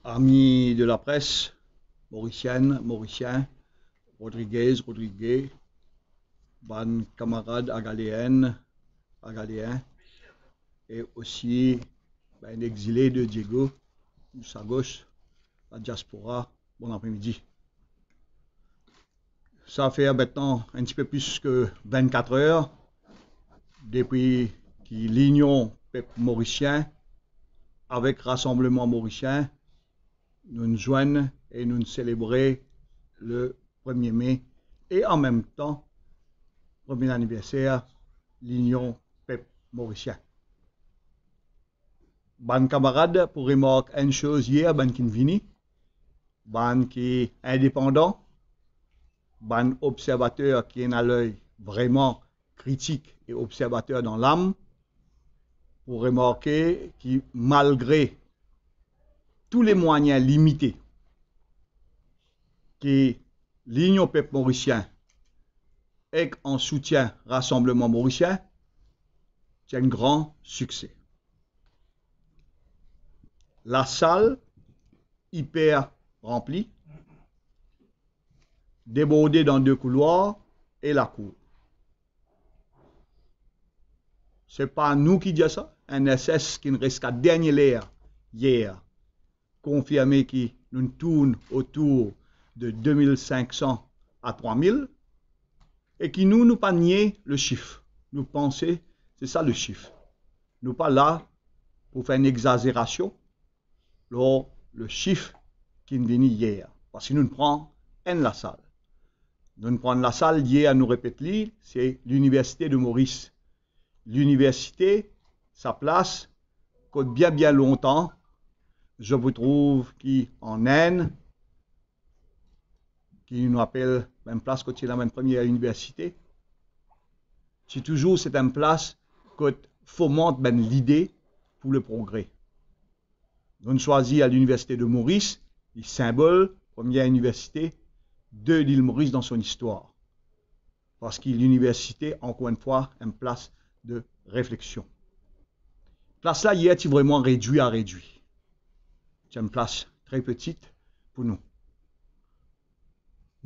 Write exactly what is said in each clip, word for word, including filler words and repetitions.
Ami de laprès, Morisien, Morisien, Rodriguez, Rodrige, bann kamarad Agalean, Agaleen, e osi bann exile de Diego, sa gos, la diaspora, bon apremidi. Sa fer aster enn tipe plis ki vinn-kat er depi ki Linion Pep Morisien avek Rasanbleman Morisien, nou zwenn e nou selebre le premie me e an mem tan premie laniverser Linion Pep Morisien. Bann kamarad pou remark enn soz yer, bann ki vini, bann ki indepandan, bann observater ki ena ley vreman kritik e observater dan lam, pou remarke ki malgre tou le mwayin limite ki Linion Pep Morisien ek an soutien Rasanbleman Morisien, ti enn gran sikse. Lasal iper ranpli, deborde dan de koulwar e lakour. Se pa nou ki dir sa, enn S S ki res ziska dernie ler yer konfirme ki nou tourn otour de de mil sink san a trwa mil, e ki nou, nou pa nie le sif. Nou panse se sa le sif. Nou pa la pou fer enn exazerasion lor le sif ki vini yer, parski nou pran enn lasal. Nou pran lasal, yer nou repet li, se Liniversite de Moris. Liniversite, sa plas, kot bien, bien lontan, zot pou trouv ki an Inn, ki nou apel mem plas kot ti ena bann premie liniversite, ti touzour se enn plas kot fomant bann lide pou le progre. Nou swazir Liniversite de Moris, li sinbol premie liniversite de Lil Moris dan son istwar. Parski liniversite, ankor enn fwa, enn plas de refleksion. Plas la, yer, ti vreman redwir a redwir. Ti enn plas tre peti pou nou.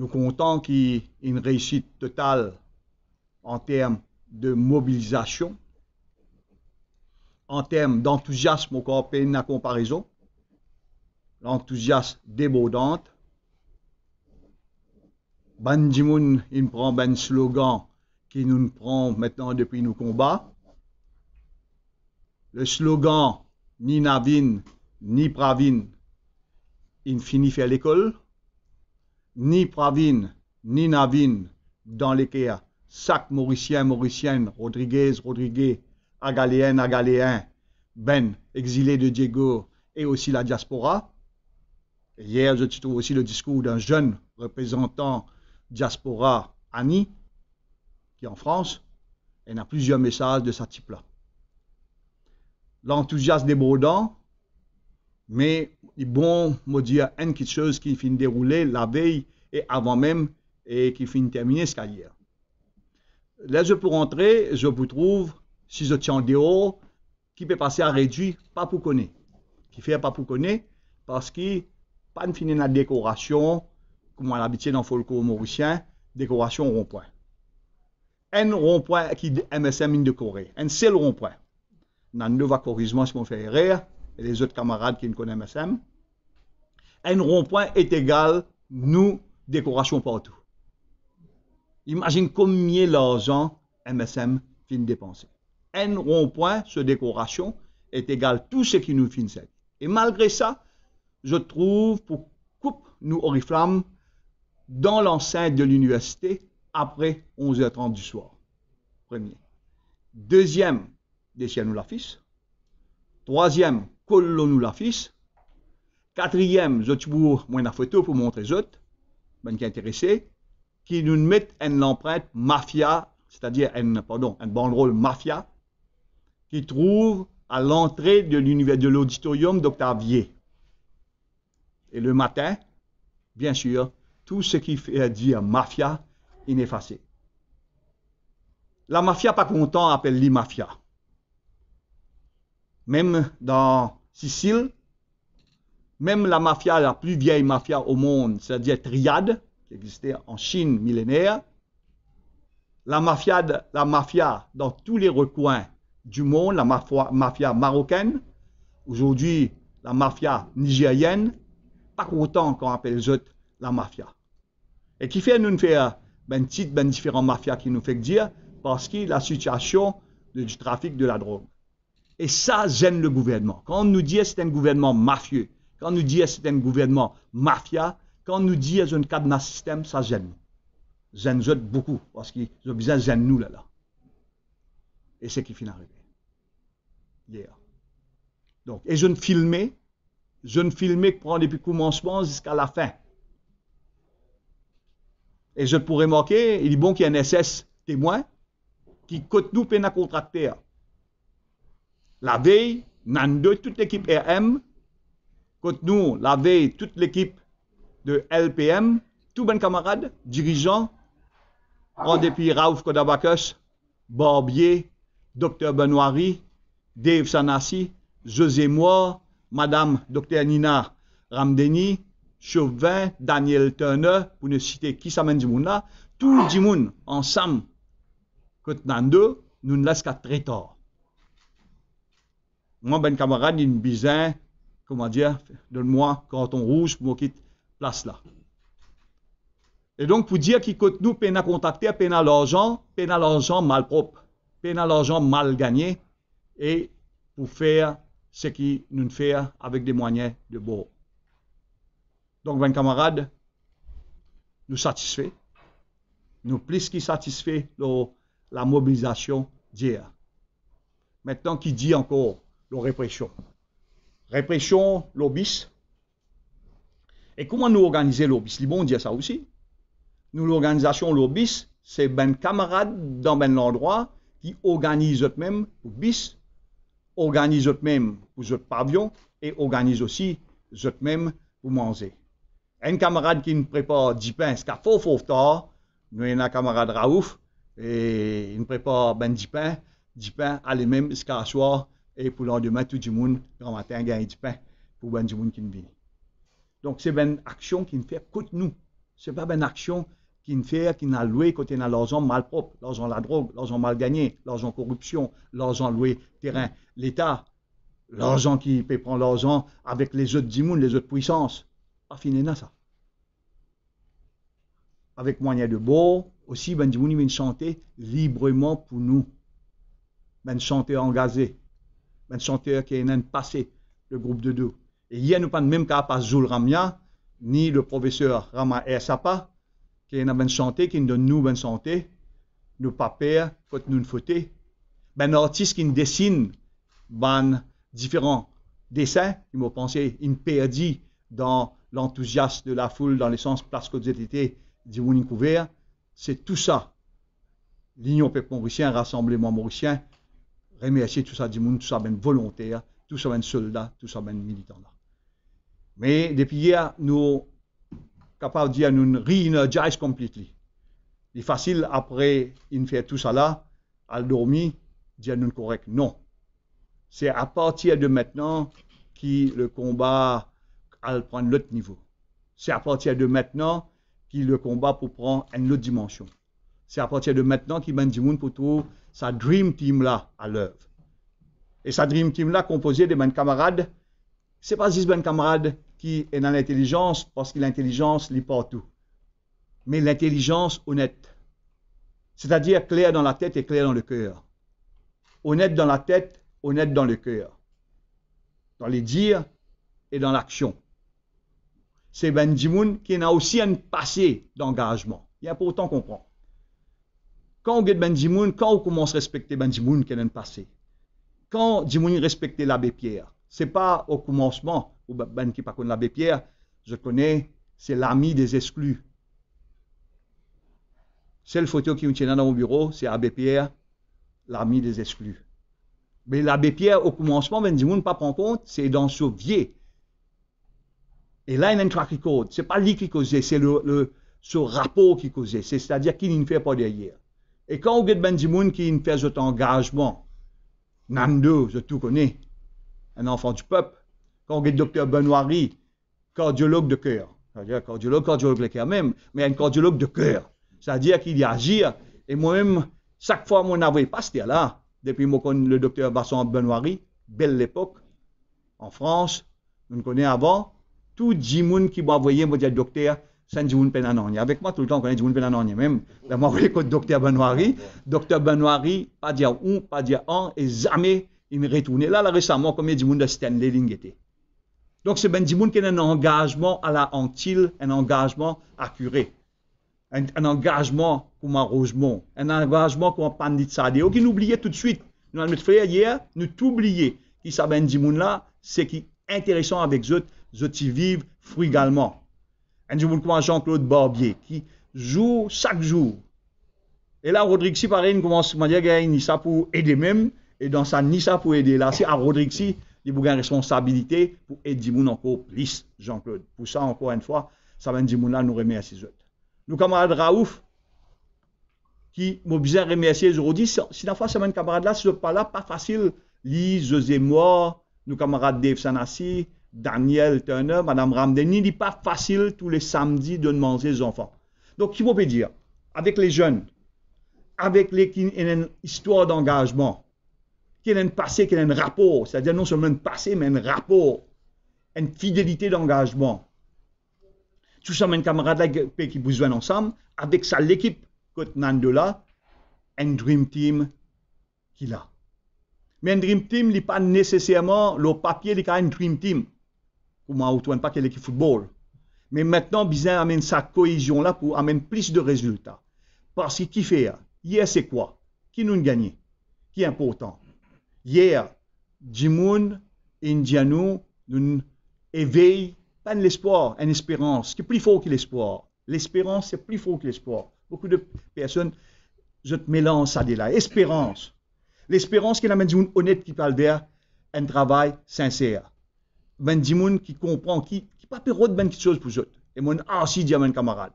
Nou kontan ki enn reisit total an term de mobilizasion, an term dantouziasm, ankor pena konparezon, lantouziasm debordan. Bann dimoun inn pran bann slogan ki nou pran aster depi nou konba. Le slogan ni Navin, ni Pravin, inn fini fer lekol. Ni Pravin, ni Navin dan leker sak Morisien, Morisienn, Rodriguez, Rodrige, Agaleen, Agaleen, bann exile de Diego e osi la diaspora. E yer, zot ti trouv osi le diskour d'enn zenn reprezantan diaspora Ani, ki an Frans, ena plizier mesaz de sa tip la. Lantouziasm debordan, me li bon mo dir enn kiksoz ki finn deroule lavey e avan mem e ki finn termine ziska yer. Ler zot pou rantre, zot pou trouv, si zot ti andeor, ki pe pase a redwir, pa pou kone. Kifer pa pou kone? Parski pa finn ena dekorasion, kouma labitie dan folklor morisien, dekorasion ronpwin. Enn ronpwin ki M S M inn dekore, enn sel ronpwin. Nando va koriz mwa si mo fer erer, e lezot kamarad ki konn M S M. Enn ronpwin est egal nou dekorasion partou. Imazinn konbien larzan M S M finn depanse. Enn ronpwin so dekorasion est egal tou seki nou finn servi. E malgre sa, zot trouv pou koup nou oriflam dan lansint de liniversite apre onz er trant diswar. Premie. Deziem, desir nou lafis. Trwaziem, kol lor nou lafis. Katriem, zot ti pou, mo ena foto pou montre zot, bann ki interese, ki nou met enn lanprint mafia, setadir enn, pardon, enn bandrol mafia, ki trouv a lantre de liniver-, de loditoriom Dokter Vye. E le matin, bien sir, tou seki fer dir mafia inn efase. Lamafia pa kontan apel li mafia. Mem dan Sisil, Mem lamafia, la pli viey mafia o mond, setadir Triad, ki existe an Chinn milener, lamafia, lamafia dan tou le rekwin di mond, lamafia, mafia marokenn, azordi lamafia nizerienn, pa kontan kan apel zot lamafia. E kifer nou fer bann tit, bann diferan mafia ki nou fek dir? Parski lasitiasion de, di trafik de ladrog. E sa zenn le gouvernman. Kan nou dir se enn gouvernman mafie, kan nou dir se enn gouvernman mafia, kan nou dir zot kadna sistem, sa zenn nou. Zenn zot boukou, parski zot bizin zenn nou la la. E seki finn arive yer. Donk, e zot filme, zot filme pran depi koumansman ziska lafin. E zot pou remarke, li bon ki enn S S temwin, ki kot nou pena kontrakter. Lavey, Nando, tou lekip R M, kot nou, lavey, tou lekip de L P M, tou bann kamarad, dirizan, pran depi Raouf Kodabakos, Barbie, Dokter Benoiri, Dave Sanasi, José Moir, Madam Dokter Nina Ramdeni, Chauvin, Daniel Turner, pou nou site ki sa bann dimoun la, tou dimoun ansam kot Nando, nou la ziska tre tar. Mwa, bann kamarad, inn bizin, kouma dir, donn mwa karton rouz pou mo kit plas la. E donk, pou dir ki kot nou pena kontrakter, pena larzan, pena larzan malprop, pena larzan mal gagne, e pou fer seki nou fer avek de mwayin de bor. Donk, bann kamarad, nou satisfe, nou plis ki satisfe lor lamobilizasion dir. Aster, ki dir ankor lor represion? Represion lor bis. E kouma nou organize lor bis? Li bon dir sa osi. Nou lorganizasion lor bis, se bann kamarad dan bann landrwa ki organiz zotmem pou bis, organiz zotmem pou zot pavion e organiz osi zotmem pou manze. Enn kamarad ki'nn prepar dipin ziska for, for tar, nou ena kamarad Raouf, e inn prepar bann dipin, dipin ale mem ziska aswar, e pou landime, tou dimoun, gramatin, gagn dipin pou bann dimoun ki'nn vini. Donk, se bann aksion ki'nn fer kot nou. Se pa bann aksion ki'nn fer, ki'nn al lwe kot ena larzan malprop, larzan ladrog, larzan mal gagne, larzan koripsion, larzan lwe terin Leta, larzan ki pe pran larzan avek lezot dimoun, lezot pwisans. Pa finn ena sa. Avek mwayin de bor, osi bann dimoun vinn sante libreman pou nou. Bann santer angaze, bann santer ki ena enn pase, le group Dodo. E yer nou pa'nn mem kapav zoul Ramya, ni le profeser Rama Ersapa, ki ena bann sante ki'nn donn nou bann sante, nou pa per kot nou'nn fote. Bann artis ki'nn desinn bann diferan desin, ki mo panse inn perdi dan lantouziasm de lafoul, dan lesans plas kot zot ete, dimoun inn kouver, se tou sa Linion Pep Morisien, Rasanbleman Morisien, remersie tou sa dimoun, tou sa bann volonter, tou sa bann solda, tou sa bann militan la. Me depi yer, nou kapav dir nou re-energize completely. Li fasil apre inn fer tou sa la, al dormi, dir nou korek. Non. Se apartir de mintnan ki le konba al pran lot nivo. Se apartir de mintnan ki le konba pou pran enn lot dimansion. Se apartir de mintnan ki bann dimoun pou trouv sa dream team la a lev. E sa dream team la konpoze de bann kamarad, se pa zis bann kamarad ki ena lintelizans, parski lintelizans li partou. Me lintelizans onet. Setadir kler dan latet e kler dan leker. Onet dan latet, onet dan leker. Dan le dir e dan laksion. Se bann dimoun ki ena osi enn pase dangazman. Li inportan konpran. Kan ou get bann dimoun, kan ou koumans respekte bann dimoun ki ena enn pase, kan dimoun respekte Labe Pier, se pa o koumansman, pou ba-, bann ki pa konn Labe Pier, zot kone, se l'ami des exclus. Sel foto ki mo ti ena dan mo biro, se Abe Pier, l'ami des exclus. Me Labe Pier, o koumansman, bann dimoun pa pran kont, se dan so vie. E la, ena enn track record. Se pa li ki koze, se le, le, so rapor ki koze. Se, setadir ki linn fer par deryer. E kan ou get bann dimoun ki inn fer zot angazman, Nando, zot tou kone, enn zanfan dipep. Kan ou get Dokter Benoiri, kardiolog de ker. Savedir kardiolog, kardiolog leker mem, me enn kardiolog de ker. Savedir ki li azir, e mwa mem, sak fwa mo ena voye pas, li la, depi mo konn le dokter Vincent Benoiry, bel lepok, an Frans, nou kone avan, tou dimoun ki mo avoye, mo dir dokter, sa enn dimoun pena nanye. Avek mwa, toultan, ou kone dimoun pena nanye mem. Ler mo avoye kot dokter Benoiry, dokter Benoiry pa dir ou, pa dir an, e zame inn retourne. La, la, resaman, konbien dimoun dan Stanley linn gete? Donk, se bann dimoun ki ena enn angazman ala Antil, enn angazman akire, enn, enn angazman kouma Rosemond, enn angazman kouma Pandit Sahadeo, ki nou bliye toutswit. Nou al met frer yer, nou tou bliye ki sa bann dimoun la, seki interesan avek zot, zot ti viv frigalman. Enn dimoun kouma Jean-Claude Barbier, ki zour, sak zour, e la, Rodrigue Sy, parey, inn koumans, kouma dir, gagn ni sa pou ede mem, e dan sa ni sa pou ede la, se a Rodrigue Sy, li pou gagn responsabilite pou ed dimoun ankor plis, Jean-Claude. Pou sa, ankor enn fwa, sa bann dimoun la, nou remersie zot. Nou kamarad Raouf, ki mo bizin remersie zordi, si, si nafwa sa bann kamarad la, si zot pa la, pa fasil, li, José Moir, nou kamarad Dave Sanasi, Daniel Turner, Madam Ramdeni, li pa fasil tou le samdi donn manze zanfan. Donk, ki mo pe dir? Avek le zenn, avek le ki ena enn istwar dangazman, ki ena enn pase, ki ena enn rapor, setadir non selman enn pase, me enn rapor, enn fidelite dangazman. Tou sa bann kamarad la ki pe, ki pou zwenn ansam, avek sa lekip kot Nando la, enn dream team ki la. Me enn dream team, li pa neseserman, lor papie, li kapav enn dream team. Kouma ou trouv enn paket lekip foutbol. Me mintnan, bizin amenn sa koezion la pou amenn plis de rezilta. Parski kifer? Yer se kwa? Ki nou'nn gagne? Ki inportan? Yer, dimoun inn dir nou, nou'nn evey, pa enn lespwar, enn esperans, ki pli for ki lespwar. Lesperans, se pli for ki lespwar. Boukou de personn, zot melanz sa de la. Esperans. Lesperans ki ena bann dimoun onet ki pe al ver enn travay sinser. Bann dimoun ki konpran, ki, ki pa pe rod bann kiksoz pou zot. E mo inn arsi dir bann kamarad.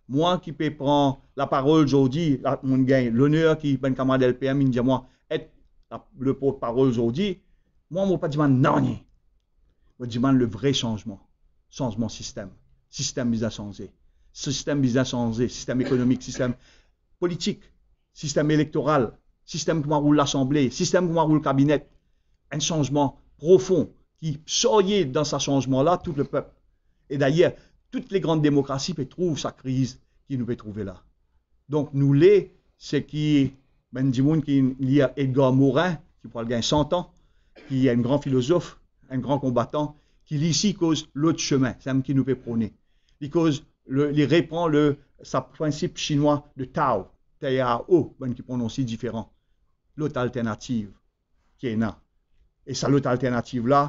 Mwa ki pe pran laparol zordi, la, mo'nn gagn loner ki bann kamarad L P M inn dir mwa et la, le portparol zordi, mwa, mo pa dimann nanye. Mo dimann le vre sanzman. Sanzman sistem. Sistem bizin sanze. Sistem bizin sanze. Sistem ekonomik, sistem politik, sistem elektoral, sistem kouma roul Lasanble, sistem kouma roul kabinet. Enn sanzman profon ki sarye dan sa sanzman la tou lepep. E dayer, tou le gran demokrasi pe trouv sa kriz ki nou pe trouve la. Donk, nou le, seki bann dimoun ki inn lir Edgar Morin, ki pou al gagn san an, ki enn gran filozof, enn gran konbatan, ki li osi koz lot semin, semin ki nou pe prone. Li koz, le, li repran le, sa prinsip sinwa de Tao, T A O, bann ki prononse diferan. Lot alternativ ki ena. E sa lot alternativ la,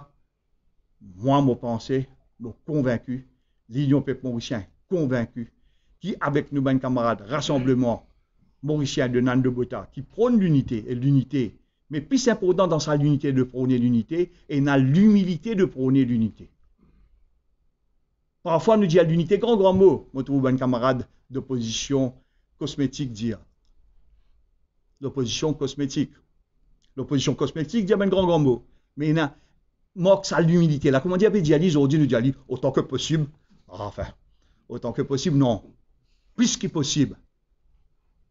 mwa, mo panse, mo konvinki, Linion Pep Morisien konvinki ki avek nou bann kamarad Rasanbleman Morisien de Nando Botha, ki pronn linite e linite, me pli inportan dan sa linite de prone linite, ena limilite de prone linite. Parfwa nou dir linite, gran, gran mo, mo trouv bann kamarad lopozision kosmetik dir. Lopozision kosmetik. Lopozision kosmetik dir bann gran, gran mo. Me ena mank sa limilite la. Kouma dir, pe dir li, zordi nou dir li, otan ki posib. Anfin, otan ki posib, non. Plis ki posib.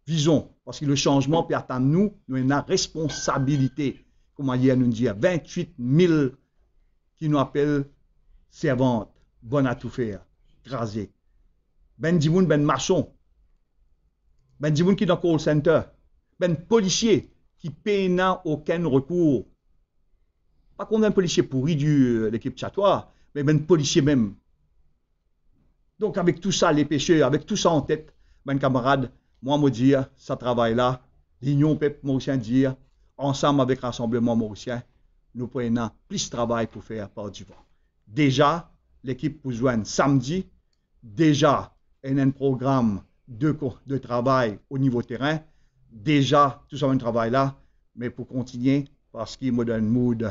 Vizon, parski le sanzman pe atann nou, nou ena responsabilite. Kouma yer nou dir, vintwit mil ki nou apel servant, bann atoufer, kraze. Bann dimoun, bann mason, bann dimoun ki dan call center, bann polisie ki pena okenn rekour. Pa kouma bann polisie pouri di, euh, lekip Tiatwa, me bann polisie mem. Donk, avek tou sa, lepeser, avek tou sa antet, bann kamarad, mwa, mo dir, sa travay la, Linion Pep Morisien dir, ansam avek Rasanbleman Morisien, nou pou ena plis travay pou fer par divan. Deza, lekip pou zwenn samdi, deza, ena enn program de ko-, de travay o nivo terin, deza, tou sa bann travay la, me pou kontinie, parski mo dan enn mood,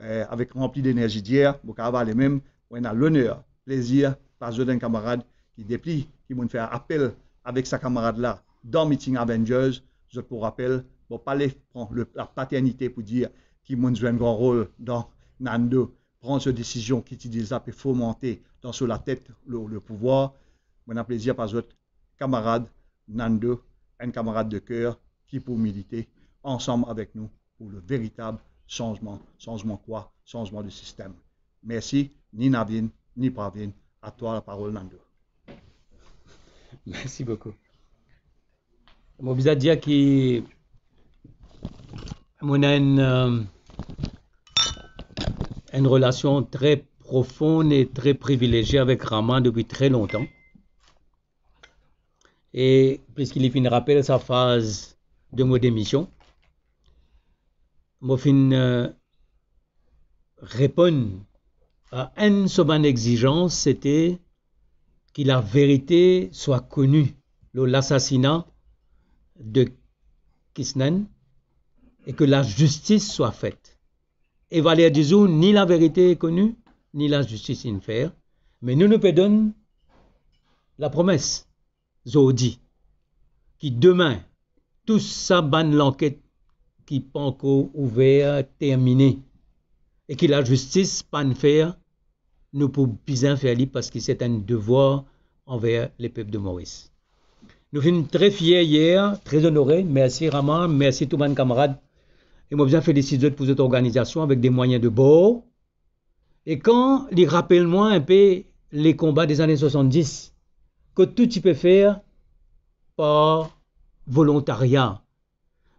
eh, avek ranpli denerzi dir, mo kapav ale mem, mo ena loner, plezir, pas zot enn kamarad ki depi ki mo'nn fer apel avek sa kamarad la dan miting Avengers, zot pou rapel, mo pa le pran le, lapaternite pou dir ki mo'nn zwe enn gran rol dan Nando, pran so desizion ki ti deza pe fermante dan so latet le, le pouvwar, mo ena plezir apel zot kamarad Nando, enn kamarad de ker ki pou milite ansam avek nou pou le veritab sanzman. Sanzman kwa? Sanzman de sistem. Mersi, ni Navin, ni Pravin. A twa laparol, Nando. Mersi boukou. Mo bizin dir ki mo ena enn, euh, enn relasion tre profonn e tre privilezie avek Raman depi tre lontan. E pliski li finn rapel sa faz de mo demision, mo finn, euh, reponn a enn so bann exizans, sete ki laverite swa koni lor lasasina de Kisnen e ki lazistis swa fet. E valer dizour, ni laverite koni, ni lazistis inn fer, me nou, nou pe donn lapromes zordi ki demin, tou sa bann lanket ki pankor ouver, termine, e ki lazistis pa'nn fer, nou pou bizin fer li, parski se enn devwar anver lepep de Moris. Nou finn tre fier yer, tre onore. Mersi Raman, mersi tou bann kamarad. E mo bizin felisit zot pou zot organizasion avek de mwayin de bor. E kan li rapel mwa inpe le konba de zane swasanndis, kot tou ti pe fer par volontaria,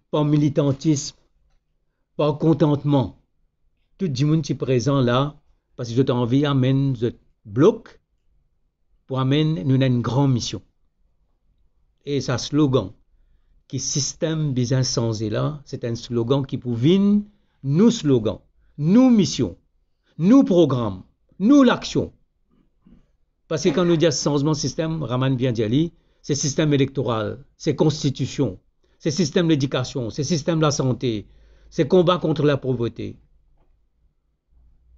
par militantism, par kontantman. Tou dimoun ti prezan la, parski zot anvi amenn zot blok pou amenn nou enn gran mision. E sa slogan ki sistem bizin sanze la, se enn slogan ki pou vinn nou slogan, nou mision, nou program, nou laksion. Parski kan nou dir sanzman sistem, Raman bien dir li, se sistem elektoral, se konstitision, se sistem ledikasion, se sistem lasante, se konba kont lapovreté,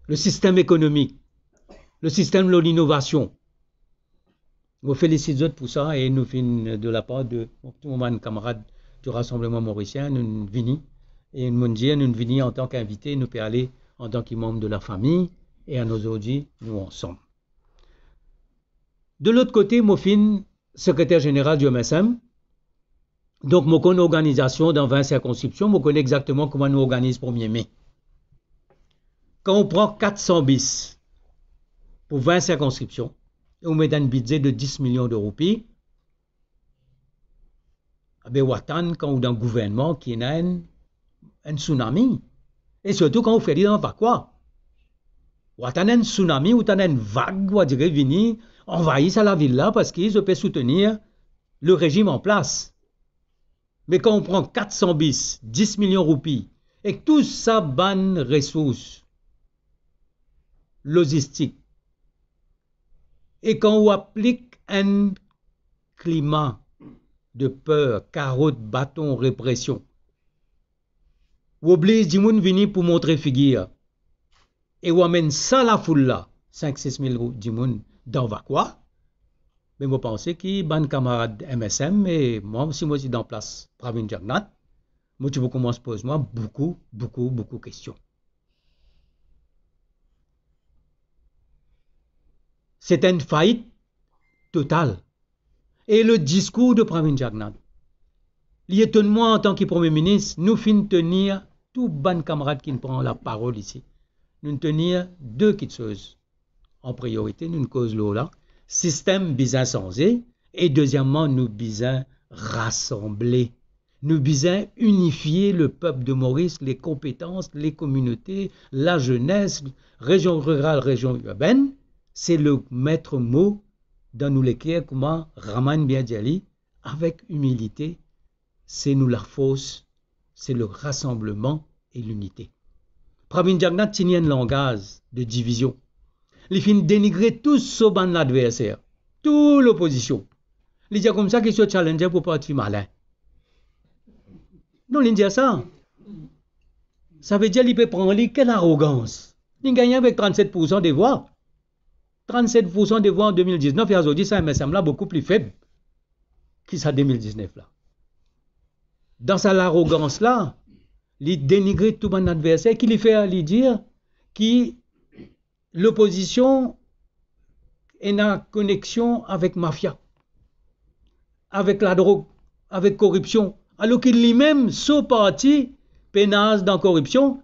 le sistem ekonomik, le sistem lor linovasion. Mo felisit zot pou sa e nou finn, de lapar de tou mo bann kamarad di Rasanbleman Morisien, nou vini e mo'nn dir nou vini antan ki invite, nou pe ale antan ki manm de lafami e azordi nou ansam. De lot kote, mo finn sekreter zeneral di M S M, donk mo konn organizasion dan vin sirkonskripsion, mo kone exakteman kouma nou organiz premie me. Kan ou pran kat san bis pou vin sirkonskripsion e ou met enn bidze de dis milion de roupi, abe, ou atann kan ou dan gouvernman ki ena enn, enn tsunami. E sirtou kan ou fer li dan vakwa. Ou atann enn tsunami, ou atann enn vag, ou adire vini anvair sa lavil la, parski zot pe soutenir le rezim an plas. Me kan ou pran kat san bis, dis milion roupi, ek tou sa bann resours lozistik, e kan ou aplik enn klima de per, karot, baton, represion, ou obliz dimoun vini pou montre figir, e ou amenn sa lafoul la, sink, sis mil dimoun dan vakwa, me mo panse ki bann kamarad M S M e mwa, si mo ti dan plas Pravin Jagannath, mo ti pou koumans poz mwa boukou, boukou, boukou kestion. Se enn fait total. E le diskour de Pravin Jagannath, li etonn mwa antan ki Premie Minis, nou finn tenir, tou bann kamarad ki pran laparol isi, nou tenir de kiksoz an priorite, nou koz lor la, sistem bizin sanze, e dezieman, nou bizin rasanble. Nou bizin inifie lepep de Moris, lekonpetans, lekominote, lazenes, rezion riral, rezion irbenn. Se le met mo dan nou leker, kouma Raman bien dir li, avek imilite, se nou lafors, se le rasanbleman e linite. Pravin Jagannath tini enn langaz de divizion. Li finn denigre tou so bann ladverser, tou lopozision. Li dir koumsa ki so challenger pou parti malin. Non, li dir sa. Savedir li pe pran li, kel arogans. Li gagn avek trannset poursan de vwa. Trannset poursan de vwa an de mil diznef, e azordi sa M S M la boukou pli feb ki sa de mil diznef la. Dan sa larogans la, li denigre tou bann adverser, ki li fer, li dir ki lopozision ena koneksion avek mafia, avek ladrog, avek koripsion, alor ki limem so parti pe naz dan koripsion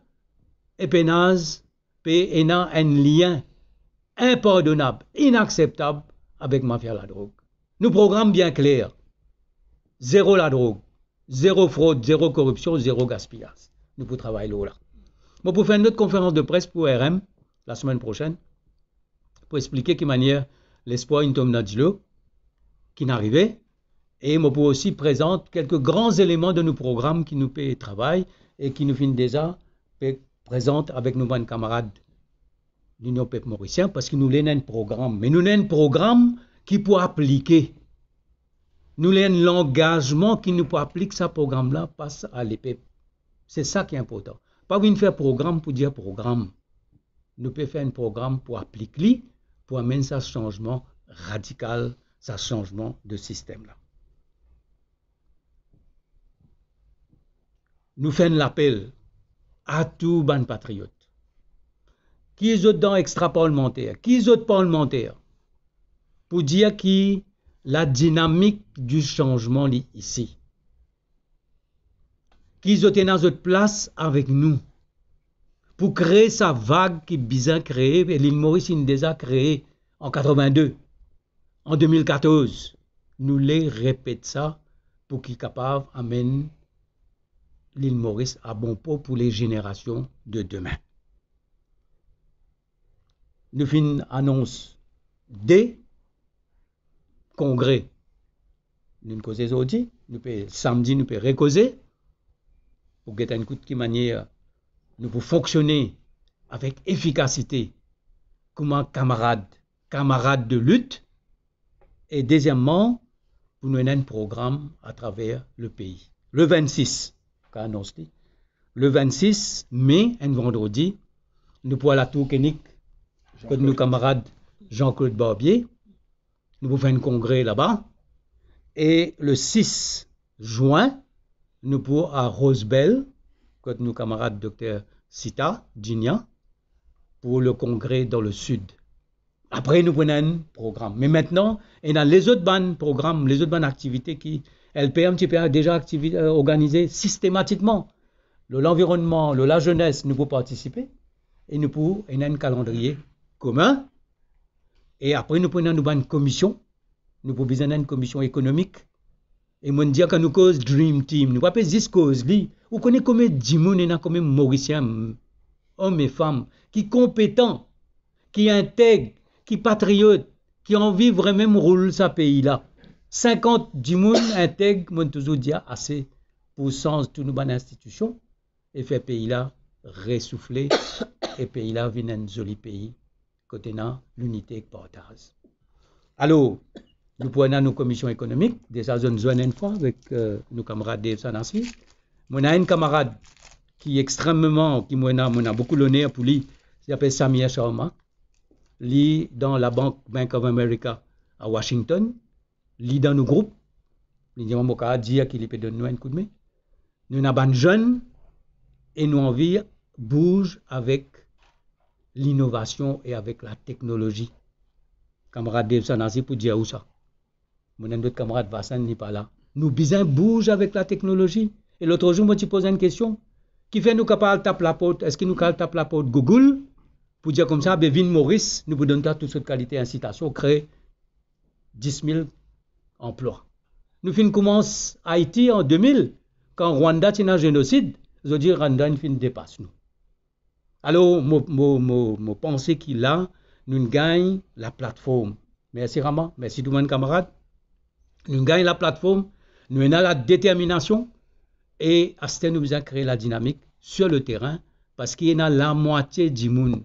e pe naz, pe ena enn lien inpardonab, inakseptab avek mafia ladrog. Nou program bien kler, zero ladrog, zero frod, zero koripsion, zero gaspiyaz. Nou pou travay lor la. Mo pou fer enn lot konferans de pres pou R M lasemenn prosenn pou explike ki manier lespwar inn tom dan dilo, ki'nn arive, e mo pou osi prezant kelke gran zeleman de nou program ki nou pe travay e ki nou finn deza pe prezant avek nou bann kamarad Linion Pep Morisien, parski nou le ena enn program, me nou ena enn program ki pou aplike. Nou le enn langazman ki nou pou aplik sa program la, pas a lepep. Se sa ki inportan. Pa vinn fer program pou dir program. Nou pe fer enn program pou aplik li, pou amenn sa sanzman radikal, sa sanzman de sistem la. Nou fer enn lapel a tou bann patriot, ki zot dan extra parlemanter, ki zot parlemanter, pou dir ki la dinamik di sanzman li isi, ki zot ena zot plas avek nou pou kree sa vag ki bizin kree, e Lil Moris inn deza kree an katrevin-de, an de mil katorz. Nou le repet sa pou ki kapav amenn Lil Moris a bon port pou le zenerasion de demin. Nou finn anons de kongre. Nou'nn koze zordi, nou pe, samdi nou pe rekoze, pou get enn kout ki manier nou pou fonksione avek efikasite kouma kamarad, kamarad de lit, e dezieman, pou nou ena enn program atraver lepei. Le vennsis, kan anons li, le vennsis me, enn vandredi, nou pou al Tour Koenig, kot nou kamarad Jean-Claude Barbier, nou pou fer enn kongre laba, e le sis zwin, nou pou a Rose Belle, kot nou kamarad Dokter Sita Dinia, pou le kongre dan le sid. Apre nou pou ena enn program. Me aster, ena lezot bann program, lezot bann aktivite ki L P M ti pe deza aktivi-, eh, organize sistematikman. Lor lanvironnman, lor lazenes, nou pou partisipe e nou pou ena enn kalandriye komin. E apre nou pou ena nou bann komision. Nou pou bizin ena enn komision ekonomik. E mo'nn dir, kan nou koz Dream Team, nou pa pe zis koz li. Ou kone konbien dimoun ena, konbien Morisien, om e fam, ki konpetan, ki integ, ki patriot, ki anvi vremem roul sa pei la. Sinkant dimoun integ, mo'nn touzour dir, ase pou sanz tou nou bann institision e fer pei la resoufle e pei la vinn enn zoli pei kot ena linite ek partaz. Alor, nou pou ena nou komision ekonomik, deza zot inn zwenn enn fwa avek, eh, nou kamarad Dave Sanasi. Mo ena enn kamarad ki extrememan, ki mo ena, mo ena boukou loner pou li, li apel Samir Sharma. Li dan labank Bank of America a Washington. Li dan nou group, li dir mwa mo kapav dir ki li pe donn nou enn koudme. Nou ena bann zenn e nou anvi bouz avek linovasion e avek lateknolozi. Kamarad Dave Sanasi pou dir ou sa. Mo ena enn lot kamarad Vasenn, li pa la. Nou bizin bouz avek lateknolozi. E lot zour mo ti poz enn kestion, kifer nou kapav al tap laport, eski nou kapav al tap laport Google pou dir koumsa, be vinn Moris, nou pou donn twa tou sort kalite insitasion, kree dis mil anplwa. Nou finn koumans Ayiti an de mil, kan Rwanda ti ena zenosid, zot dir Rwanda inn finn depas nou. Alor, mo, mo, mo, mo panse ki la, nou'nn gagn laplatform. Mersi Rama, mersi tou bann kamarad. Nou'nn gagn laplatform, nou ena ladeterminasion, e aster nou bizin kree ladinamik sir leterin, parski ena lamwatie dimoun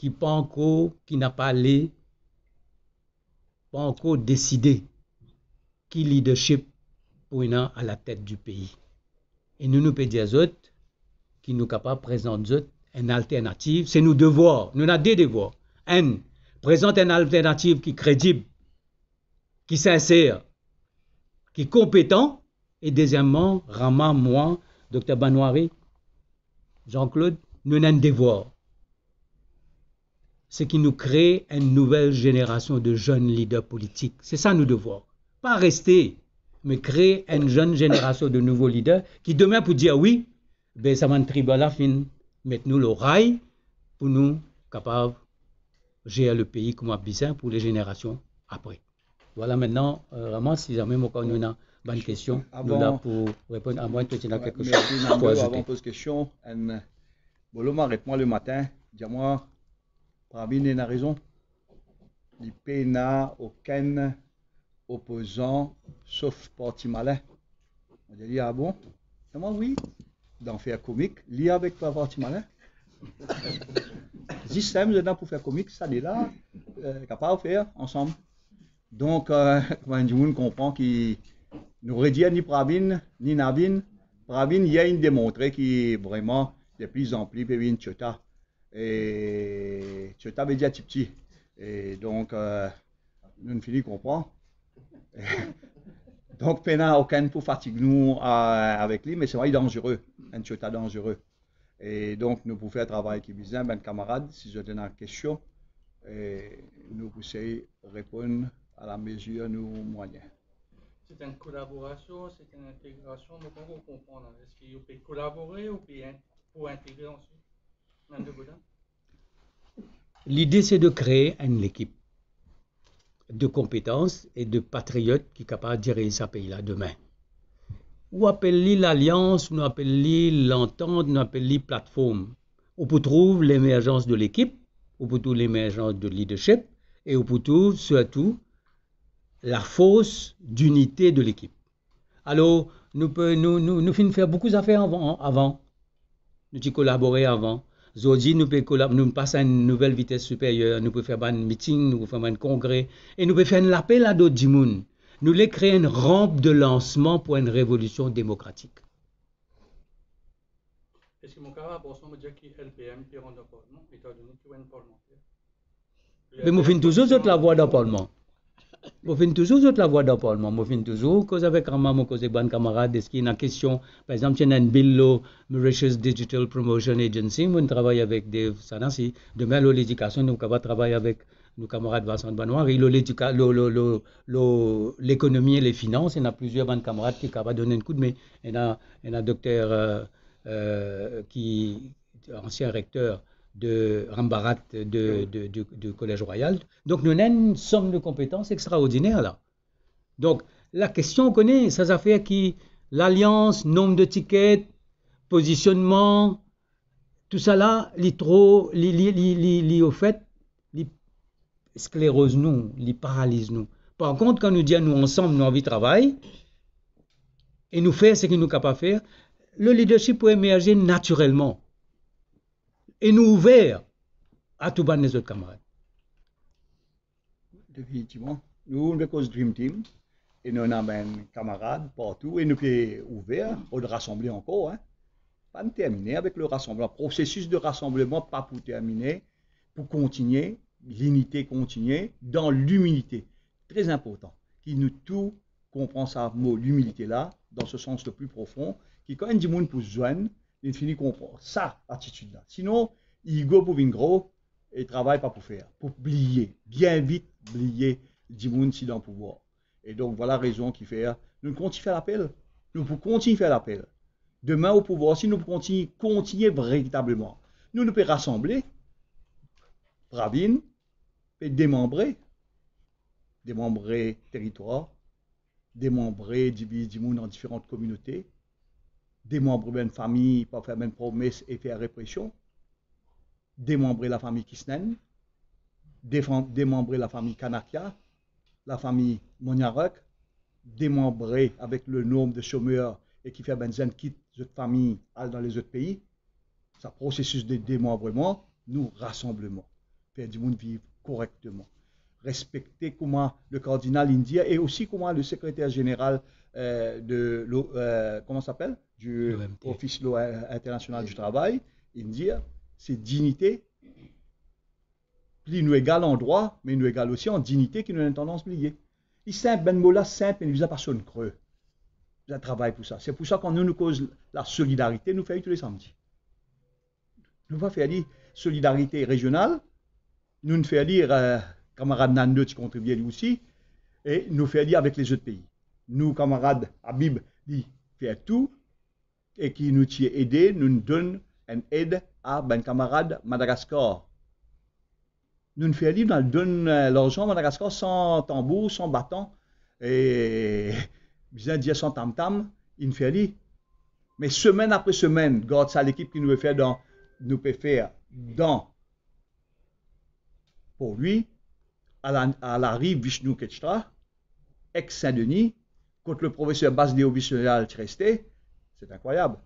ki pa ankor, ki napa le, pa ankor deside ki leadership pou ena alatet di pei. E nou, nou pe dir zot ki nou kapav prezant zot enn alternativ, se nou devwar. Nou ena de devwar. Enn, prezant enn alternativ ki kredib, ki sinser, ki konpetan, e dezieman, Rama, mwa, Dokter Banwari, Jean-Claude, nou ena enn devwar. se ki nou kree enn nouvel zenerasion de zenn lider politik. Se sa nou devwar. Pa reste, me kree enn zenn zenerasion de nouvo lider ki demin pou dir wi, be sa bann triban la finn met nou lor ray pou nou kapav zer lepei kouma bizin pou le zenerasion apre. Vwala, mintnan, euh, Raman, si zame mo krwar nou ena bann kestion, nou la pou reponn. Amwin to ti ena kelke soz pou azoute. Avan poz kestion, enn bolom aret mwa lematin, dir mwa, Pravin ena rezon. Li pena okenn opozan, sof Parti Malin. Mo dir li, ah bon? Dir mwa, wi. Dan fer komik, li avek Parti Malin. Zis sa, zot ena pou fer komik, sa de la, euh, kapav fer ansam. Donk, euh, kouma dimoun konpran ki nou redir ni Pravin, ni Navin. Pravin, yer, inn demontre ki vreman, de pli an pli, pe vinn Tyota. E Tyota ve dir tipti. E donk, euh, nou fini konpran. Donk, pena okenn pou fatig nou, euh, avek li, me se vre, li danzere, enn Tyota danzere. E donk, nou pou fer travay ki bizin, bann kamarad, si zot ena kestion, e nou pou sey reponn alamezir nou mwayin. Se enn kolaborasion, se enn integrasion, mo pa ankor konpran la. Eski ou pe kolabore ou pe in-, pou integre answit? Mem de Bodin? Lide se de kree enn lekip de konpetans e de patriot ki kapav diriz sa pei la demin. Ou apel li lalians, nou apel li lantant, nou apel li platform. Ou pou trouv lemerzans de lekip, ou pou trouv lemerzans de leadership, e ou pou trouv sirtou lafors dinite de lekip. Alor, nou pe, nou, nou, nou finn fer boukou zafer avan, avan. Nou ti kolabore avan. Zordi, nou pe kolab-, nou pas a enn nouvel vites siperyer, nou pe fer bann miting, nou pe fer bann kongre, e nou pe fer enn lapel a dot dimoun. Nou le kree enn ranp de lansman pou enn revolision demokratik. Eski mo kapav aport sa, mo dir ki L P M pe rant dan parlman, etandone ki ou enn parlmanter? Be mo finn touzour zot lavwa dan parlman. Mo finn touzour zot lavwa dan parlman. Mo finn touzour koz avek Raman, mo koz ek bann kamarad, eski ena kestion, par exanp, ti ena enn bill lor Mauritius Digital Promotion Agency, mo'nn travay avek Dave Sanasi. Demin, lor ledikasion, nou kapav travay avek nou kamarad Vincent Banoiri, lor ledika-, lor, lor, lor, lor lekonomi e lefinans, ena plizier bann kamarad ki kapav donn enn koudme. Ena, ena dokter, euh, euh, ki ansien rekter de Rambarat de, de, de, de Kolez Royal. Donk, nou ena enn som de konpetans extraordiner la. Donk, lakestion, ou kone, sa zafer ki lalians, nonb de tiket, pozisionnman, tousala, li tro, li, li, li, li, li, ofet, li skleroz nou, li paraliz nou. Par kont, kan nou dir nou ansam, nou anvi travay, e nou fer seki nou kapav fer, le leadership pou emerze natirelman. E nou ouver a tou bann lezot kamarad. Definitivman. Nou, nou pe koz Dream Team, e nou ena bann kamarad partou, e nou pe ouver, rod rasanble ankor, hein. Pa'nn termine avek le rasanbleman. Prosesis de rasanbleman pa pou termine, pou kontigne, linite kontigne, dan limilite. Tre inportan ki nou tou konpran sa mo limilite la, dan so sans le pli profon, ki kan enn dimoun pou zwenn, li fini konpran sa latitid la. Sinon, ego pou vinn gro, e travay pa pou fer, pou bliye, bien vit bliye dimoun si dan pouvwar. E donk, vwala rezon ki fer nou kontign fer lapel. Nou pou kontign fer lapel. Demin o pouvwar osi, nou pou kontign, kontigne veritableman. Nou, nou pe rasanble, Pravin pe demanbre, demanbre teritwar, demanbre, diviz dimoun an diferan kominote, demanbre bann fami, pa fer bann promes e fer represion, demanbre lafami Kisnen, defan-, demanbre lafami Kanakia, lafami Moniarek, demanbre avek le nonb de somer e ki fer bann zenn kit zot fami, al dan lezot pei. Sa prosesis de demanbreman, nou rasanbleman. Fer dimoun viv korekteman. Respekte kouma le kardinal inn dir, e osi kouma le sekreter zeneral, euh, de lo-, euh, comment ça s'appelle? Du O M T. Office lo-, euh, International du Travail, inn dir, se dinite, pli nou egal an drwa, me nou egal osi an dinite ki nou ena tandans bliye. Li sinp, bann mo la sinp, me nou bizin pa sonn kre. Bizin travay pou sa. Se pou sa, kan nou, nou koz lasolidarite, nou fer li tou le samdi. Nou pa fer li solidarite rezional, Nou'nn fer li, eh, kamarad Nando ti kontribie li osi, e nou fer li avek lezot pei. Nou kamarad Habib, li fer tou, e ki nou ti ede, nou'nn donn enn ed a bann kamarad Madagaskar. Nou'nn fer li, nou al donn, eh, larzan Madagaskar san tanbour, san batan, e bizin dir san tamtam, inn fer li. Me semenn apre semenn, gard sa lekip ki nou pe fer dan, nou pe fer dan Port-Louis, a la, a lari Vishnu Khetra, ex Saint-Denis, kot le profeser Basil Leovic Leal ti reste, se inkrwayab.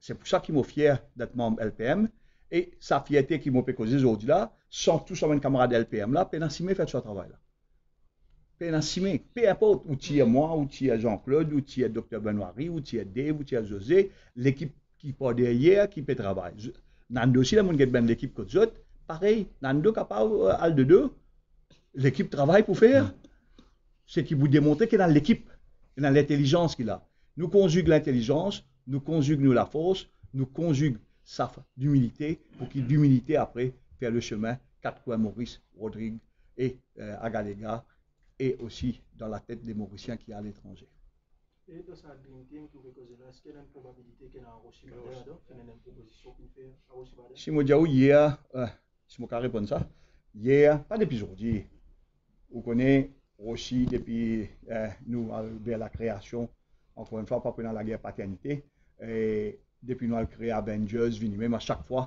Se pou sa ki mo fier d'et manm L P M, e sa fierte ki mo pe koze zordi la, san tou sa bann kamarad L P M la, pena sime fer sa travay la. Pena sime, pe inport, ou tir mwa, ou tir Jean-Claude, ou tir Dokter Benoiri, ou tir Dave, ou tir José, lekip ki par deryer, ki pe travay. Z-, Nando osi, ler monn get bann lekip kot zot, parey, Nando kapav, eh, al dodo, lekip travay pou fer. Seki pou demontre ki ena lekip, ena lintelizans ki la. Nou konzig lintelizans, nou konzig nou lafors, nou konzig sa f-, limilite, pou ki limilite apre fer le semin kat kwin Moris, Rodrig e, eh, Agalega, e osi dan latet de Morisien ki aletranze. E dan sa Dream Team ki ou pe koze la, eski ena enn probabilite ki ena Rossy Bader ladan, ki ena enn propozision pou fer a Rossy Bader? Si mo dir ou yer, eh, si mo kapav reponn sa, yer, pa depi zordi. Ou kone, Rossy, depi, eh, nou al ver lakreasion, ankor enn fwa, pa pou ena lager paternite, e depi nou al kree Avengers, vini mem, a sak fwa,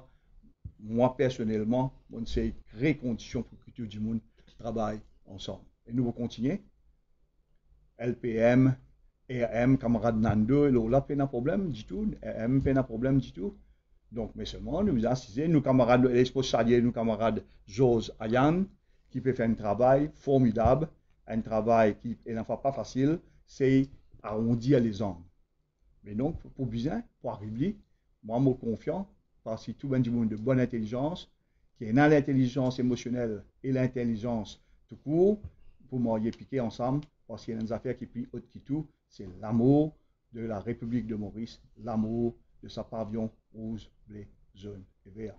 mwa personelman, monn sey kree kondision pou ki tou dimoun travay ansam. E nou pou kontigne. L P M, R M, kamarad Nando, e lor la pena problem ditou, R M pena problem ditou. Donk, me selman, nou bizin asize, nou kamarad, les pou salye nou kamarad Georges Ayan, ki pe fer enn travay formidab, enn travay ki, ena fwa pa fasil, se arondi lezang. Me donk, pou bizin, pou ariv li, mwa, mo konfian, parski tou bann dimoun de bonn intelizans, ki ena lintelizans emosionel e lintelizans toukour, pou marye pike ansam, parski ena enn zafer ki pli ot ki tou, se lamour de la République de Maurice, lamour de sa pavion rouge, bleu, jaune et vert.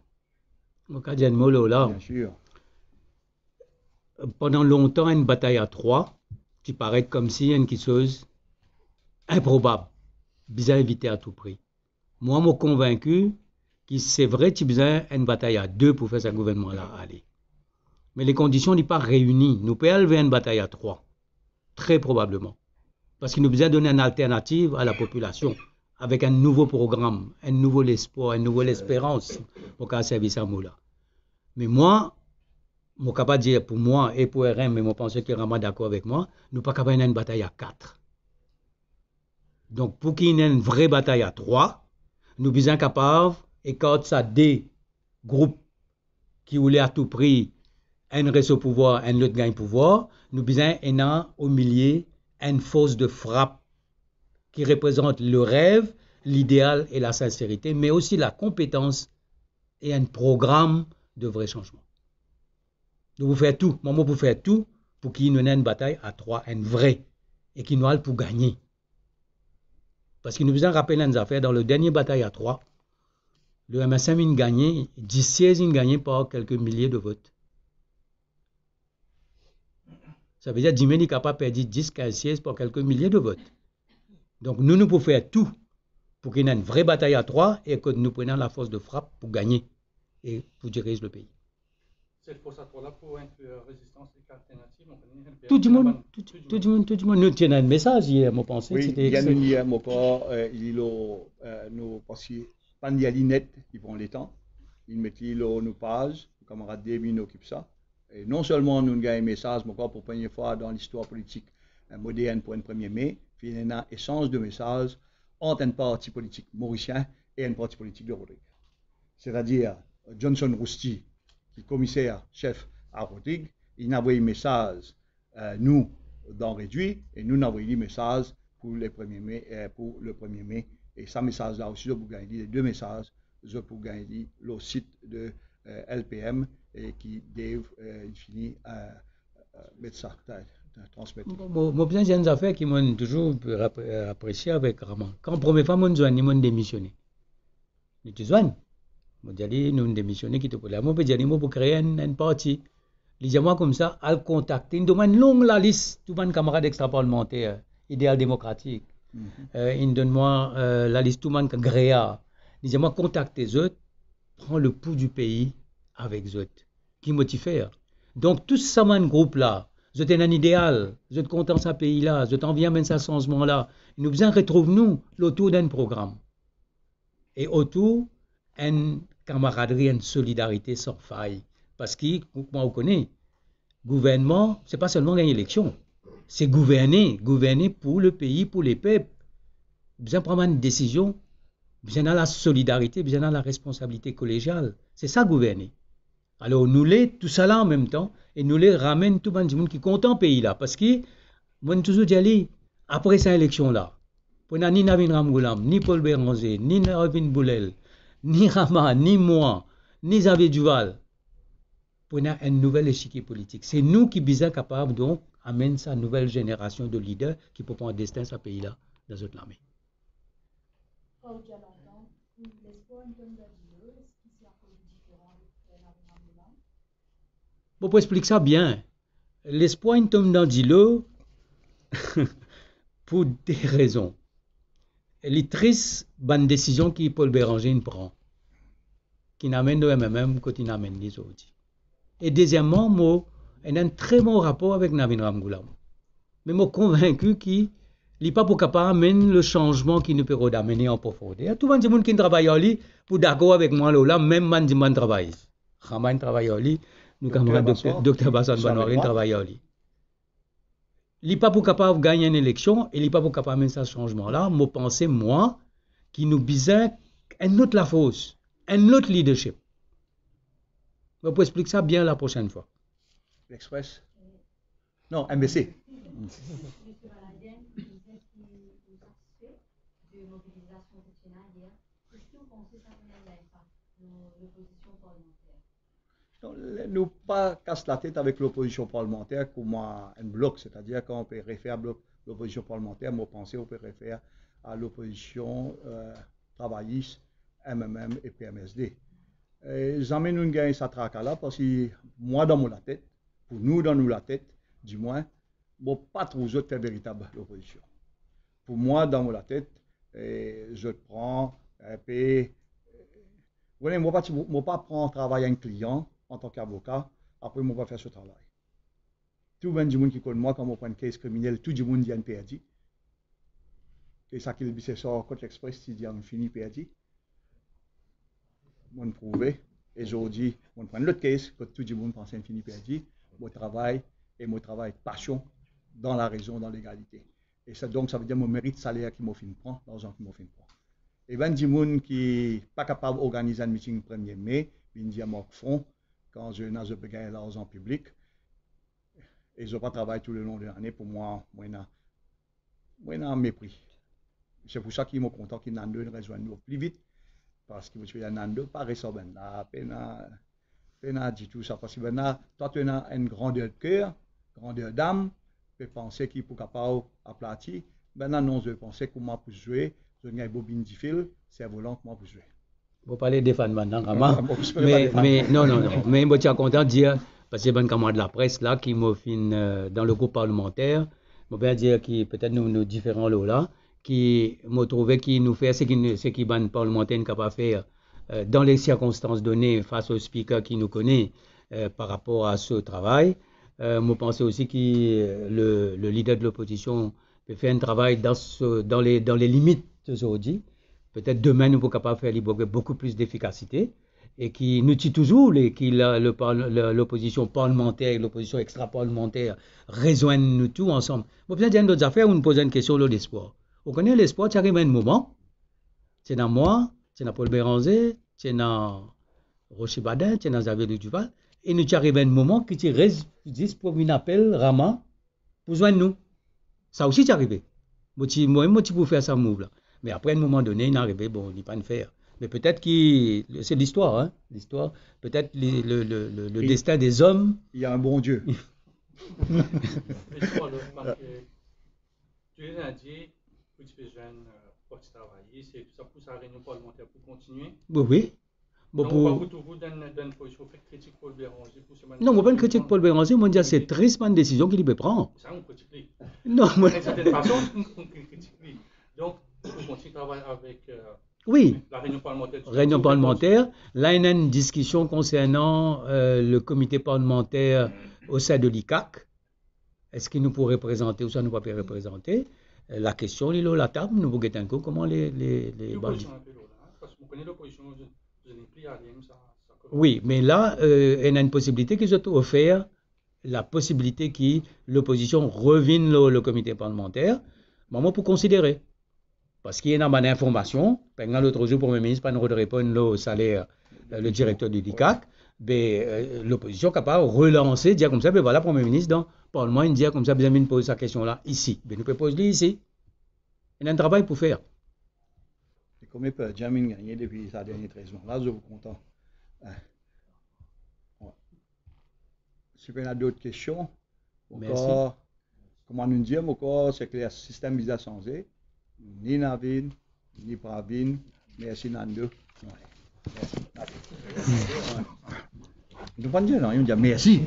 Mo kapav dir enn mo lor la? Bien sûr. Pandan lontan, enn batay a trwa ti paret koumsi enn kiksoz inprobab, bizin evite a tou pri. Mwa, mo konvinki ki se vre ti bizin enn batay a de pou fer sa gouvernman la ale. Me le kondision li pa reini, nou pe al ver enn batay a trwa, tre probableman. Parski nou bizin donn enn alternativ a lapopilasion, avek enn nouvo program, enn nouvo lespwar, enn nouvo lesperans, mo kapav servi sa mo la. Me mwa, mo kapav dir pou mwa e pou R M, me mo panse ki Rama dakor avek mwa, nou pa kapav ena enn batay a kat. Donk, pou ki ena enn vre batay a trwa, nou bizin kapav ekart sa de group ki oule a tou pri, enn res o pouvwar, enn lot gagn pouvwar, nou bizin ena omilie enn fors de frap ki reprezant le rev, lideal e lasinserite, me osi lakonpetans e enn program de vre sanzman. Nou pou fer tou, mwa, mo pou fer tou pou ki nou ena enn batay a trwa, enn vre, e ki nou al pou gagne. Parski nou bizin rapel enn zafer, dan le dernie batay a trwa, le M S M inn gagne, dis siez inn gagne par kelke milie de vot. Savedir, dime li kapav perdi dis, kinz siez par kelke milie de vot. Donk, nou, nou pou fer tou pou ki ena enn vre batay a trwa e kot nou pou ena lafors de frap pou gagne e pou diriz le pei. Set fors a trwa la pou enn, eh, rezistans ek alternativ, nou kone, L P M, tou dimoun, tou, tou dimoun, tou dimoun. Nou ti ena enn mesaz yer, mo panse, wi, ti te yer, nou, yer, mo krwar, eh, li lor, eh, nou, parski pa'nn lir li net, li pran letan. Li met li lor nou paz, kamarad Dave inn okip sa. E non selman nou gagn mesaz, mo krwar pou premie fwa dan listwar politik, eh, modern pou enn premie me, finn ena esanz de mesaz ant enn parti politik morisien e enn parti politik de Rodrig. Setadir, Johnson Rousty, ki komiser sef a Rodrig, inn avoy mesaz, eh, nou, dan Redwi, e nou inn avoy li mesaz pou le premie me, eh, pou le premie me. E sa mesaz la osi, zot pou gagn li, le de mesaz, zot pou gagn li lor sit de, eh, L P M, e ki Dave, eh, inn fini, eh, eh, met sa, ta-, ta-, transmet li. Mo, mo, mo bizin dir enn zafer ki mo'nn touzour ap-, apresie avek Rama. Kan premie fwa mo'nn zwenn li, mo'nn demisione. Nou ti zwenn. Mo dir li, nou demisione, kit to pou la. Mo pe dir li, mo pou kree enn, enn parti. Li dir mwa koumsa, al kontakte, inn donn mwa enn long lalis tou bann kamarad extra-parlementaire, Ideal Demokratik. Mhm. Euh, inn donn mwa, euh, lalis tou bann GREA. Li dir mwa, kontakte zot, pran le pou di pei avek zot. Ki mo ti fer. Donk, tou sa bann group la, zot ena enn ideal, zot kontan sa pei la, zot anvi amenn sa sanzman la. Nou bizin retrouv nou lotour d'enn program. E otour enn kamaradri, enn solidarite san fay. Parski, kouma ou kone, gouvernman, se pa selman gagn eleksion. Se gouverne, gouverne pou le pei, pou lepep. Bizin pran bann desizion, bizin ena la solidarite, bizin ena la responsabilite kolegial. Se sa gouverne. Alor, nou le tou sa la an mem tan, e nou le ramenn tou bann dimoun ki kontan pei la, parski, mo touzour dir li, apre sa eleksion la, pou ena ni Navin Ramgoolam, ni Paul Bérenger, ni Arvind Boolell, ni Rama, ni mwa, ni Xavier Duval, pou ena enn nouvel esikie politik. Se nou ki bizin kapav, donk, amenn sa nouvel zenerasion de lider ki pou pran destin sa pei la dan zot lame. Kan ou dir lontan, lespwar inn tom dan dilo, eski se akoz ou diferan avek Navin Ramgoolam? Bon, pou explik sa bien, lespwar inn tom dan dilo pou de rezon. Li tris bann desizion ki Paul Bérenger inn pran, ki'nn amenn nou MMM kot inn amenn li zordi. E dezieman, mo ena enn tre bon rapor avek Navin Ramgoolam. Me mo konvinki ki li pa pou kapav amenn le sanzman ki nou pe rod amenn an profondeur. Tou bann dimoun ki'nn travay ar li pou dakor avek mwa lor la, mem bann dimoun travay. Rama inn travay ar li, nou kamarad Dokter Basant, Dokter Basant Banwari inn travay ar li. Li pa pou kapav gagn enn eleksion e li pa pou kapav amenn sa sanzman la. Mo panse, mwa, ki nou bizin enn lot lafors, enn lot leadership. Mo pou explik sa bien la prosenn fwa. L'Express? Non, MBC. Misie Baladien, vous êtes satisfait de mobilisation de Tina hier? Qu'est-ce que vous pensez, ça peut avoir un impact dans l'opposition parlementaire? Non, le-, nou pa kas latet avek lopozision parlmanter kouma enn blok, setadir kan ou pe refer blok lopozision parlmanter, mo panse ou pe refer a lopozision, euh, travayis, MMM e PMSD. E zame nou gagn sa traka la, parski mwa dan mo latet, pou nou dan nou latet, dimwin, mo pa trouv zot fer veritab lopozision. Pou mwa, dan mo latet, e, zot pran enpe, e, ou kone, mo pa ti, mo pa pran travay enn klian antan ki avoka, apre mo pa fer so travay. Tou bann dimoun ki konn mwa, kan mo pran enn kes kriminel, tou dimoun dir enn perdi. E sa ki Biseso kot L'Express ti dir enn fini perdi. Mo'nn prouve, e zordi, mo'nn pran lot kes, kot tou dimoun panse enn fini perdi, mo travay, e mo travay ek pasion, dan larezon, dan legalite. E sa, donk, sa vedir mo merit saler ki mo finn pran, larzan ki mo finn pran. E bann dimoun ki pa kapav organiz enn miting premie me, vinn dir mwa front, kan zot ena zot pe gagn larzan piblik, e zot pa travay tou le lon de lane, pou mwa, mo ena mo ena mepri. Se pou sa ki mo kontan ki Nando inn rezwenn nou pli vit, parski mo ti pe dir Nando, pa res ar bannla, pena, pena ditou sa, parski bannla, twa to ena enn grander de ker, grander dam, pe panse ki pou kapav aplati, bannla non, zot panse kouma pou zwe, zot gagn bobinn difil, servolan kouma pou zwe. Mo pale defann bann la, Rama. Ah, mo pe pale defann. Me, non, non, non. Me mo ti a kontan dir, parski bann kamarad lapres la, ki mo finn, euh, dan le group parlemanter, mo pe dir ki petet nou, nou diferan lor la, ki mo trouve ki nou fer seki, seki bann parlemanter inn kapav fer, euh, dan le sirkonstans done, fas o spiker ki nou kone, euh, par rapor a so travay. Euh, mo panse osi ki, euh, le, le lider de lopozision pe fer enn travay dan so, dan le, dan le limit zordi. Petet demin nou pou kapav fer li avek boukou plis defikasite, e ki nou ti touzour le, ki la, le par-, le, lopozision parlemanter e lopozision extraparlemanter rezwenn nou tou ansam. Mo bizin dir enn lot zafer, ou'nn poz enn kestion lor Lespwar. Ou kone Lespwar ti ariv enn moman, ti ena mwa, ti ena Paul Bérenger, ti ena Rocher Baden, ti ena Xavier Duval, e nou ti ariv enn moman ki ti res zis pou vinn apel Rama, pou zwenn nou. Sa osi ti arive. Mo ti, mwa, mo ti pou fer sa move la. Me apre, enn moman done, inn arive, bon, li pa'nn fer. Me petet ki, se listwar, hein, listwar, petet li, le, le, le, le destin des hommes. Il y a un bon Dieu. Lespwar, le, parski, tou le lindi, pou ti pe zwenn, euh, Parti Travayis, e tou sa, pou sa reynion parlemanter pou kontinie. Wi, wi. Bon, non, pou pa pou touzour dan, dan pozision fer kritik Paul Bérenger pou sa bann... Non, mo pa kritik Paul Bérenger, mo dir se tris bann desizion ki li pe pran. Sa, nou kritik li. Non, mo... D'une certaine façon, nou, nou kritik li. Donk, nou kontign travay avek, euh, wi, la réunion parlementaire. Réunion parlementaire. La, ena enn diskision konsernan, euh, le comité parlementaire au sein de l'ICAC. Eski nou pou reprezante ouswa nou pa pe reprezante? Euh, lakestion li lor latab, nou pou get enn kou kouma le, le, le... Lopozision inpe lor la, hein, parski mo kone lopozision, zot, zot nepli ale sa, sa kote. Wi, me la, euh, ena enn posibilite ki zot ofer, laposibilite ki lopozision revinn lor le komite parlemanter, mwa mo pou konsidere. Parski ena bann informasion, par exanp, lot zour, Premie Minis pa'nn rod reponn lor saler, euh, le direkter de l'ICAC, be, euh, lopozision kapav relanse, dir koumsa, be vwala, Premie Minis, dan parlman, inn dir koumsa, bizin vinn poz sa kestion la isi. Be nou pe poz li isi. Ena enn travay pou fer. E kouma Perdiem inn gagne depi sa dernie trez mwa la, zot pou kontan. Hein. Bon. Si pena dot kestion, mersi. Ankor, kouma nou dir, ankor, se kler, sistem viza sanze, ni Navin, ni Pravin. Mersi Nando. Mersi. Nou pa'nn dir nanye, nou dir mersi.